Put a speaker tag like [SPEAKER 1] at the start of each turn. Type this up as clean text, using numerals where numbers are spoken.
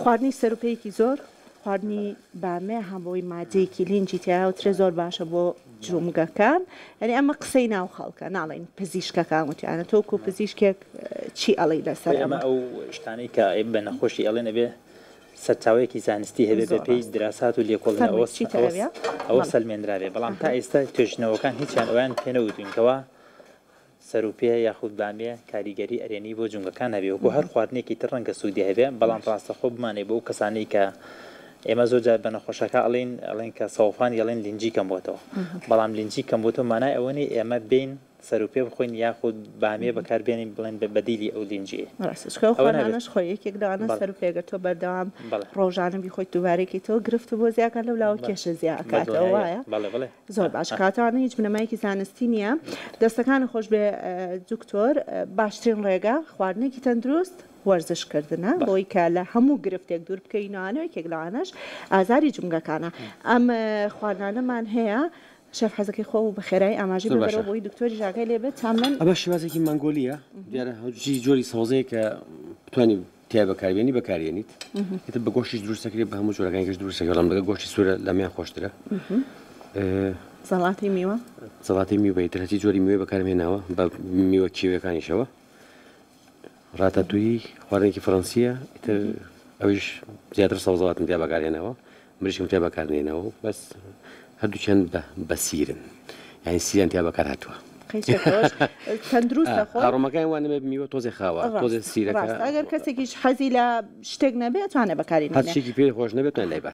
[SPEAKER 1] خواردنی سەروپێیەکی زۆر، خواردنی بامێ هەم بۆی مادەیەکی لینجی تیایە و ترێ زۆر باشە بۆ جومگەکان یعنی ئەمە قسەی ناو خەڵکە ناڵێین پزیشکەکان وتیانە تۆ وەکو پزیشکێک چی ئەڵێی لەسەر
[SPEAKER 2] ئەمە؟ ئەمە ئەو شتانەی کە بە نەخۆشی ئەڵێن ئەبێ سەرچاوەیەکی زانستی هەبێ بە پێی دراسات و لێکۆڵینەوە ئەوە سەلمێنرابێ بەڵام تا ئێستا توێژینەوەکان هیچیان ئەویان پێ نەوتوین کەوا سەروپێ یاخود بامیە کاریگەری ئەرێنی بۆ جومگەکان هەبێ وەکو هەر خواردنێکی تر ڕەنگە سوودی هەبێ بەڵام ڕاستەخۆ بمانێ بۆ ئەو کەسانەی کە ئێمە زۆر جار بە نەخۆشەکە ئەڵێین ئەڵێن کە سەوفانی ئەڵێن لینجی کەم بۆتەوە بەڵام لینجی کەم بۆتەوە مانای ئەوە نیە ئێمە بێین سەروپێ بخۆین یاخود بامیە بەکار بێنین بڵێن بە بەدیلی ئەو لینجیە
[SPEAKER 1] ڕاستە چونکە ئەو
[SPEAKER 2] ئەوە نابێت
[SPEAKER 1] خواردنانەش خۆی یەکێک لەوانە
[SPEAKER 2] بەڵێ
[SPEAKER 1] سەروپێ گەر تۆ بەردەوام
[SPEAKER 2] بەڵێ
[SPEAKER 1] ڕۆژانە بیخۆیت دووبارەی کەیتەوە گرفت بۆ زیاکات لەو لاوە
[SPEAKER 2] بەڵێ
[SPEAKER 1] کێشە زیا
[SPEAKER 2] بە
[SPEAKER 1] ئەکاتەوە
[SPEAKER 2] دڵنیاییەوە
[SPEAKER 1] وایە
[SPEAKER 2] بەڵێ بەڵێ
[SPEAKER 1] زۆر باش کاتانە هیچ بنەمایەکی زانستی نییە دەستەکانت خۆش بێ دکتۆر باشترین ڕێگا خواردنێکی تەندروست وەرزش کردنە بۆی کە لە هەموو گرفتێک دوور بکەوینەوانە یەکێک لەوانەش ئازاری جومگەکانە ئەم خواردنانەمان هەیە شێف حەزەکەی خۆ و بە خێرایی ئاماژەی
[SPEAKER 3] زۆر
[SPEAKER 1] بەرەوە
[SPEAKER 3] باشە
[SPEAKER 1] بۆی دکتۆری ژاگای لێ بێت تا من
[SPEAKER 3] ئەمە شێوازێکی مەنگۆلییە دیارە هەرچی جۆری سەوزەیە کە بتوانی تیا بەکاربێنی بەکارێنیت ئیتر بە گۆشتیش دروست دەکرێت بە هەموو جۆرەکانی کەش دروست دەکرێت بەڵام لەگەڵ گۆشتی سوورە لەمیان خۆشترە
[SPEAKER 1] زەڵاتی میوە
[SPEAKER 3] زەڵاتی میوە ئیتر هەرچی جۆری میوەی بەکارم هێناوە بە میوە کێویەکانیشەوە ڕاتاتوی خواردنێکی فەرەنسیە ئیتر ئەویش زیاتر سەوزەواتم تیا بەکارهێناوە مریشکم تیا بەکار نێناوە و بەس هەردووکیان بە بەسیرن یعنی سیریان تیا بەکار هاتووە.
[SPEAKER 1] قەیچەکەوەش تەندروستە خۆی.
[SPEAKER 3] ئاڕۆمەکەیان وا نەبێت میوە تۆزێ خاوە تۆزێ
[SPEAKER 1] ڕاستە
[SPEAKER 3] سیرەکە.
[SPEAKER 1] ڕاستە ئەگەر کەسێکیش حەزی لە شتێک نەبێ ئەتوانێ بەکاری
[SPEAKER 3] هەر
[SPEAKER 1] نەنێ.
[SPEAKER 3] شتێکی پێ خۆش نەبێت توانێ لای بات.